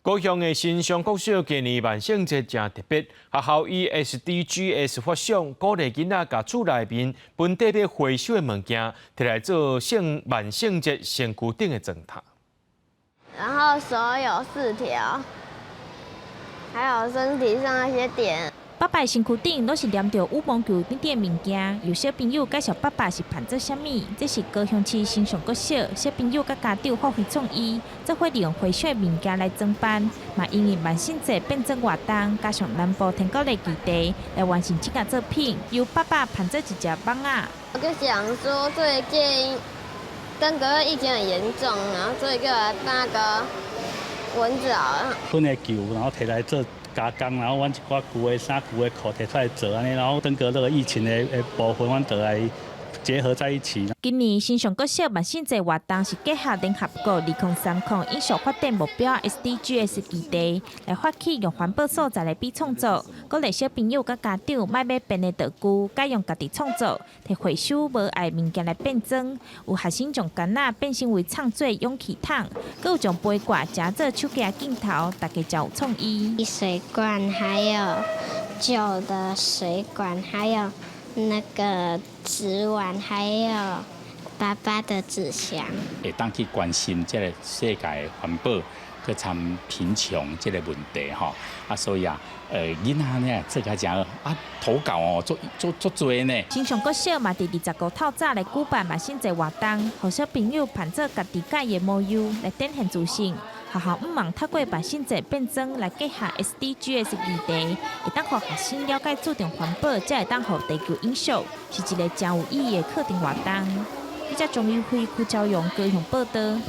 高雄的新上國小今年萬聖節誠特別，學校以 SDGs 發想，鼓勵囡仔共厝內面本底欲回收的物件，提來做聖萬聖節身軀頂的裝扮。然後手有四條，還有身體上那些點。爸爸身軀頂攏是黏著羽毛球等等物件，由小朋友介紹爸爸是扮做啥物。這是高雄市新上國小小朋友佮家長發揮創意，做伙利用回收的物件來裝扮，嘛因應萬聖節變裝活動，加上南部天狗的基地來完成這個作品。由爸爸扮做一隻蠓仔。我就想說最近登革熱疫情很嚴重，然後所以就來扮個蚊子好了。阮的球，然後提來做加工，然後阮一寡舊的衫、舊的褲提出來做按呢，然後登革熱疫情的部分，阮就來結合在一起。今年新上國小萬聖節活動是結合聯合國2030永續發展目標 SDGs 議題，來發起用環保素材來比創作，鼓勵小朋友佮家長莫買便的道具，改用家己創作，提回收無愛物件來變裝。有學生將桿仔變身為創作勇氣桶，閣有將杯蓋夾做手機鏡頭，大家誠有創意。水罐，還有舊的水管，還有那個紙碗，還有爸爸的紙箱。會當去關心這個世界環保，閣參貧窮這個問題吼，啊，所以啊，囡仔呢做較誠好啊，投稿哦，足足足濟呢。新上國小嘛，佇25透早來舉辦萬聖節活動，予小朋友扮做家己佮意的模樣來展現自信。學校向望透過萬聖節變裝來結合 SDGs 議題，會當予學生了解注重環保，才會當予地球永續，是一個誠有意義的課程活動。記者鍾宇輝、柯昭陽高雄報道。